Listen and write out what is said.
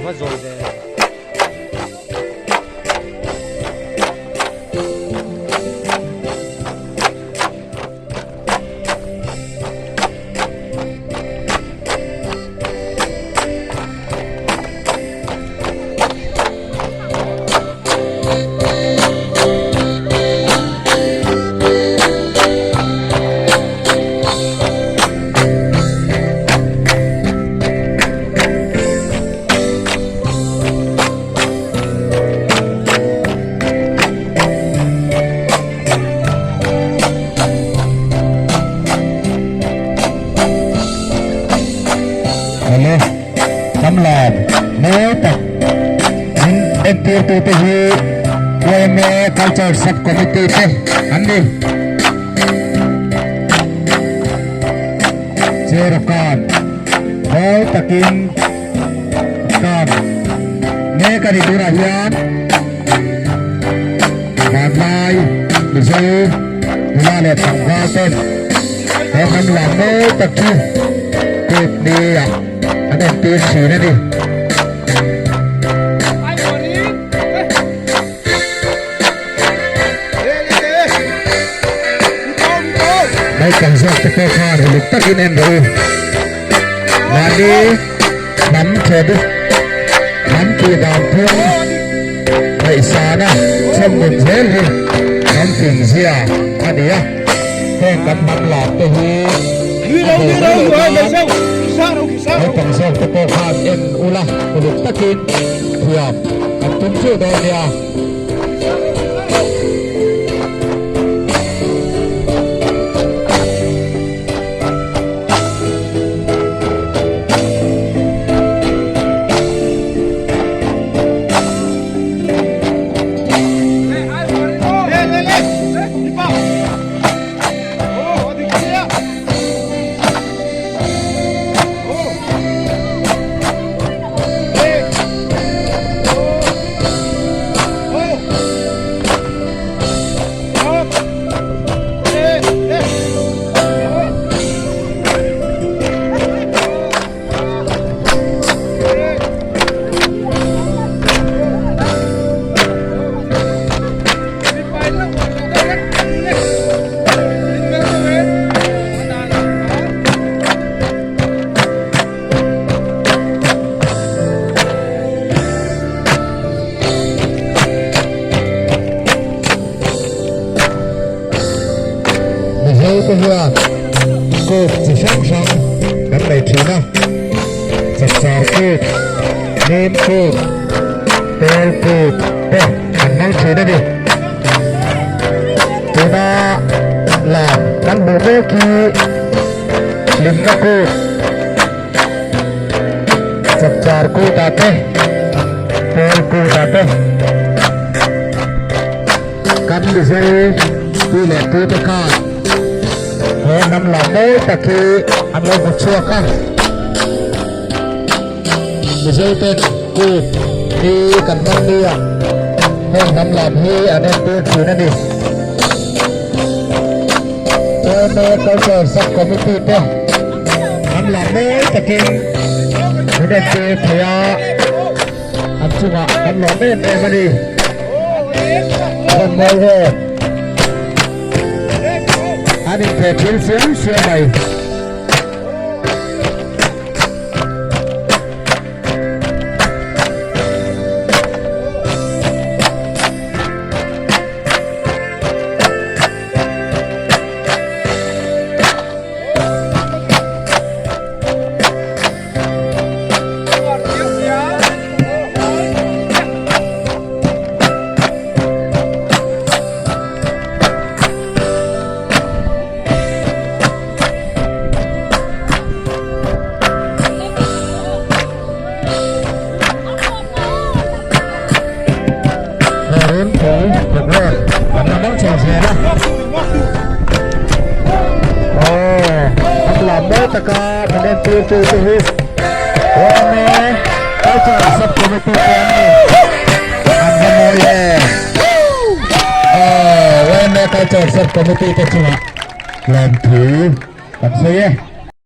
va zawi ve. Awle, Hnamlam mawi tak min entirtute hi YMA Culture Sub Committee te an ni. Cherakan mawi takin kan mek a ni tunah hian vanlai Mizo nula leh tlangval ten he hnam lam mawi tak chu kut ni ah an entir thin a ni. Naupang zawk te pawh khan uluk takin en rawh u. Mahni hnam thawdu hnam tih dan phung ngaihsana chhawm nun zel hi hnam fing zia a ni a. Heng kan hnam lak te hi a bo mai loh nan naupang zawk te pawh khan en ula uluk takin thiam an tum theuh dawn nia. Mizote hian kut chi hrang hrang kan nei thin a, chapchar kut, mim kut, tel kut te kan hmang thin a ni. Tuna lam kan hmuh mek hi hlimna kut, Chapchar kut ah te Pawl kut ah te kan Mizo pi leh pu te khan he hnam lam mawi tak hi an lo hmu chhuak a. Mizo ten kut hi kan hmang nia heng hnam lam hi an entir thin a ni. Chawhmeh Culture Sub Committee te an lam mawi takin min entir thei a, an chungah kan lawm em em a ni. Rawn mawi em? An intheh thil siam siam mai. Committee te chungah lawmthu kan sawi e.